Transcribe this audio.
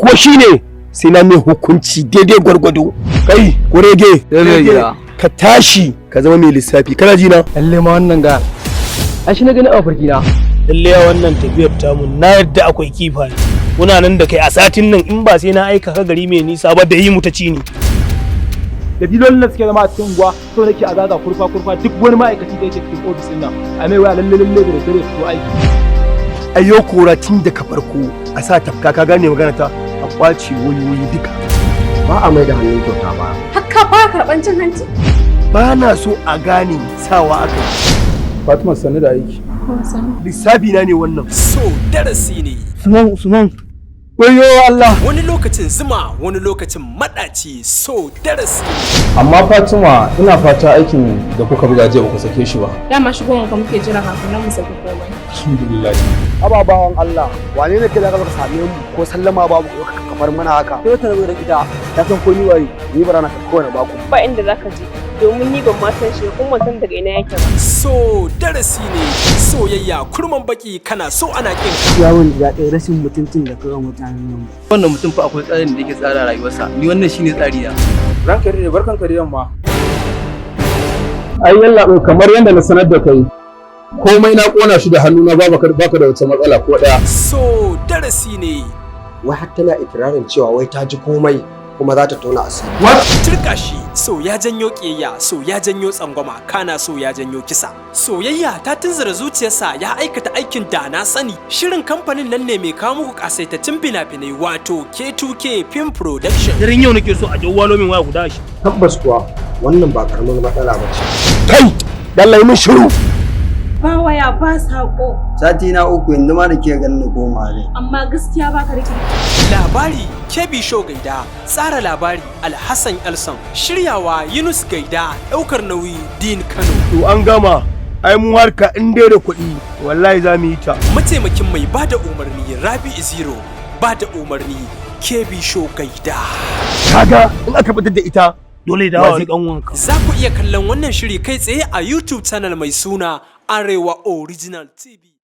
Kuwa shine sai na mai hukunci daidai gwargwado. Kai kurege, ka tashi ka zama mai lissafi. Kana ji na? Lalle ma wannan ga ai shi na gani a mafarki na. Lalle a wannan tafiyar tamu na yadda akwai kifaye. Muna nan da kai a satin nan, in ba sai na aika ka gari mai nisa ba da yi mu ta ci ni. Da dilolin da suke zama a cikin unguwa, so nake a zaga kurfa kurfa, duk wani ma'aikaci da yake cikin ofis din nan a mai waya, lalle lalle da daddare su aiki. Ayyo, kora tun daga farko a sa tafka. Ka gane magana ta? A kwace wayoyi duka. Ba a mai da hannun kyauta ba. Har ka fara karɓan cin hanci? Ba na so a gane sawa aka yi. Fatima, sannu da aiki. Lissafi na ne wannan. So darasi ne. Usman, Usman, wayo Allah! Wani lokacin zuma, wani lokacin maɗaci. So darasi ne. Amma Fatima, ina fata aikin da kuka buga jiya ba ku sake shi ba. Dama shigowar ka muke jira kafin nan mu saki komai. Alhamdulillah. Ababawan Allah, wane ne kai da ka same mu, ko sallama babu, ka kafar mana haka? Sai ta rabu da ita, ta san ko ni waye. Ni bara na kowane baku. Ba inda zaka je, domin ni ban ma san shi kuma ban san daga ina yake ba. So darasi ne. Soyayya kurman baki, kana so ana kin ka. Yawon da daɗin rashin mutuncin da kaga mutanen nan. Wannan mutum fa akwai tsarin da yake tsara rayuwarsa. Ni wannan shine tsari na. Ranka dai, barkan ka da yamma. Ai yalla, kamar yadda na sanar da kai, komai na kona shi da hannuna, baka da wata matsala ko daya. So darasi ne. Wai har tana ikirarin cewa wai ta ji komai kuma za ta tona asiri. Turka shi, so ya janyo ƙiyayya, so ya janyo tsangwama, kana so ya janyo kisa. Soyayya ta tunzura zuciyarsa, ya aikata aikin da na sani. Shirin kamfanin nan ne mai kawo muku kasaitattun fina-finai, wato K2K Film Production. Daren yau nake so a jawwalo min waya guda shi. Tabbas kuwa, wannan ba karamar matsala ba ce. Kai, dalla yi min shiru. Ba waya, ba sako. Sati na 3 yanzu ma da ke ganin koma ne. Amma gaskiya ba ka rike. Labari Kebi Show Gaida, tsara labari Alhassan Elson, shiryawa Yunus Gaida, ɗaukar nauyi Din Kano. To, an gama. Ai mu harka in dai da kuɗi, wallahi za mu yi ta. Mataimakin mai bada umarni Rabi Zero, bada umarni Kebi Show Gaida. Kaga in aka fitar da ita Dole da wani kanwanka. Za ku iya kallon wannan shiri kai tsaye a YouTube channel mai suna Arewa Original TV.